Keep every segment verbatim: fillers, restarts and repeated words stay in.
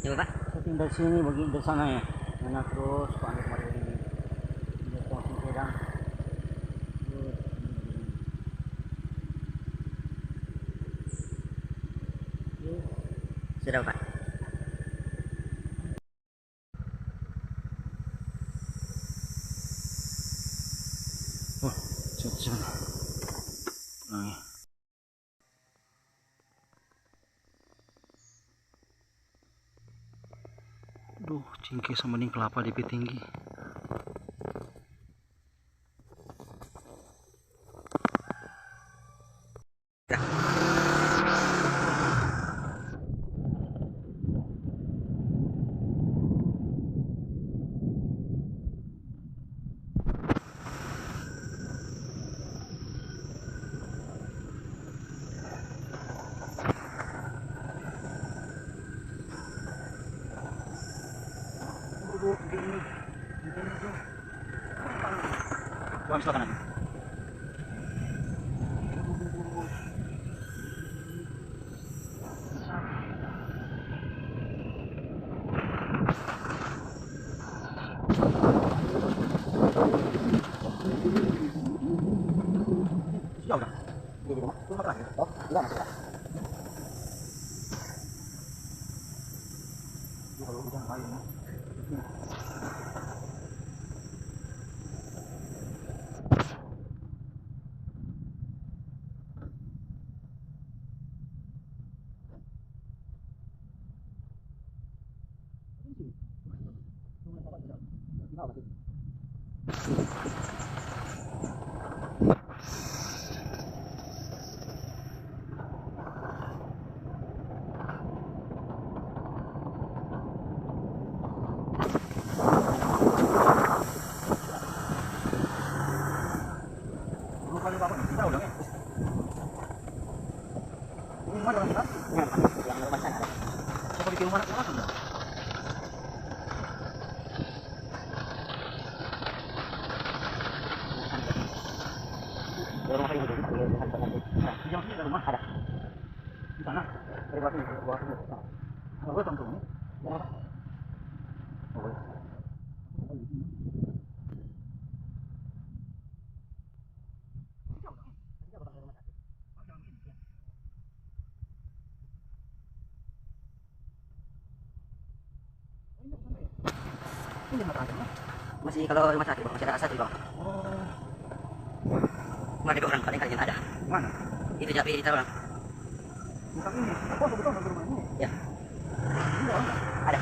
Coba, Pak. Syuting dari sini, bagi dari sana ya. Ngana terus, Pak, Andi kemari lagi. Ini posisi pedang. Terus, sudah, Pak. Wah, siap, siap. Nah, ya. Duh, cingke sama deng kelapa depe tinggi. Buang sebelah kanan. Sudah, udah. Ini di rumah. Rumah terakhir. Oh, udah masuk, udah. Ini kalau hujan, bahaya, ya. Ada. Di sana. Dari bawah sini, bawah sini. Kalau gua tong tuh, ini. Ya. Oh, boleh. Masih, kalau rumah sakit, Bang, masih ada asap di bawah. Oh. Mana ada orang, paling kalian ada. Mana? Itu jadi taruh, Bang. Bukan ini. Oh, betul, betul, rumah ini. Ya. Ini, Bang. Ada.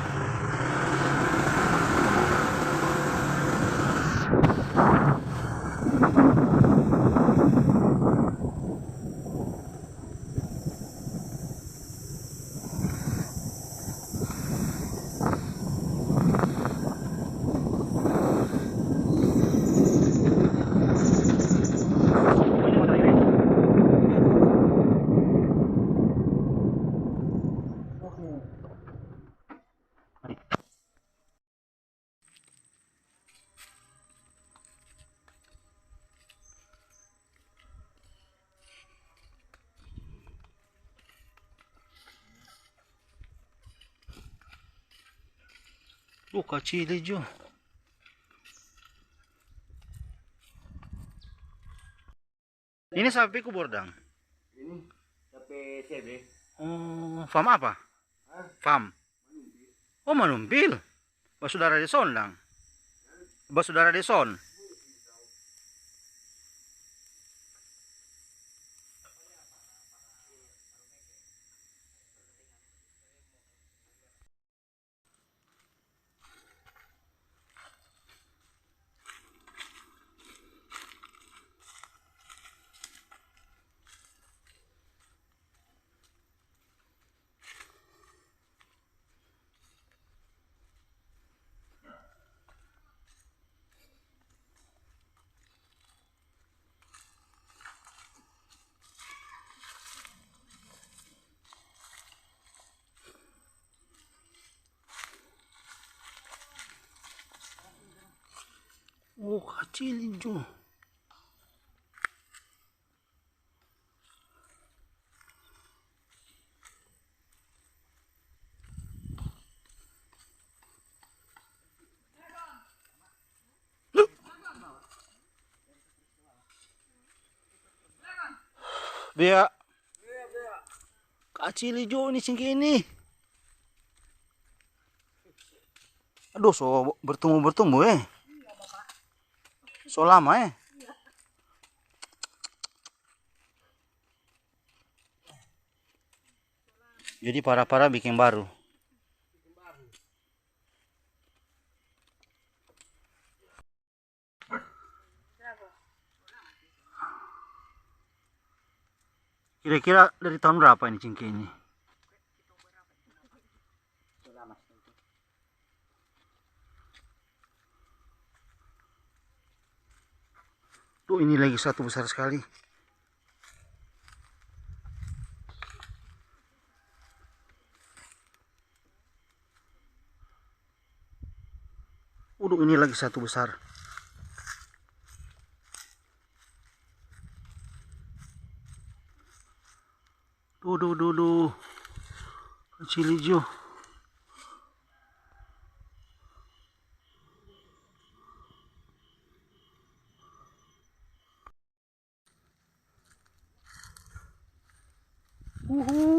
Tuh, kacili jo. Ini sapi kubor dang. Ini sapi C B. Oh, farm apa? Hah? Farm. Oh, manumpil. Basudara de son dang. Basudara de son. Oh, kacili jo. Bea. Kacili jo ni singke ini. Aduh, so bertumbuh-bertumbuh, eh. So lama, eh. Jadi para-para biking baru. Kira-kira dari tahun berapa ini cingke ini? Tuh, ini lagi satu besar sekali. Waduh, ini lagi satu besar. Duh, duh, duh, duh. Kacili jo. Uhu.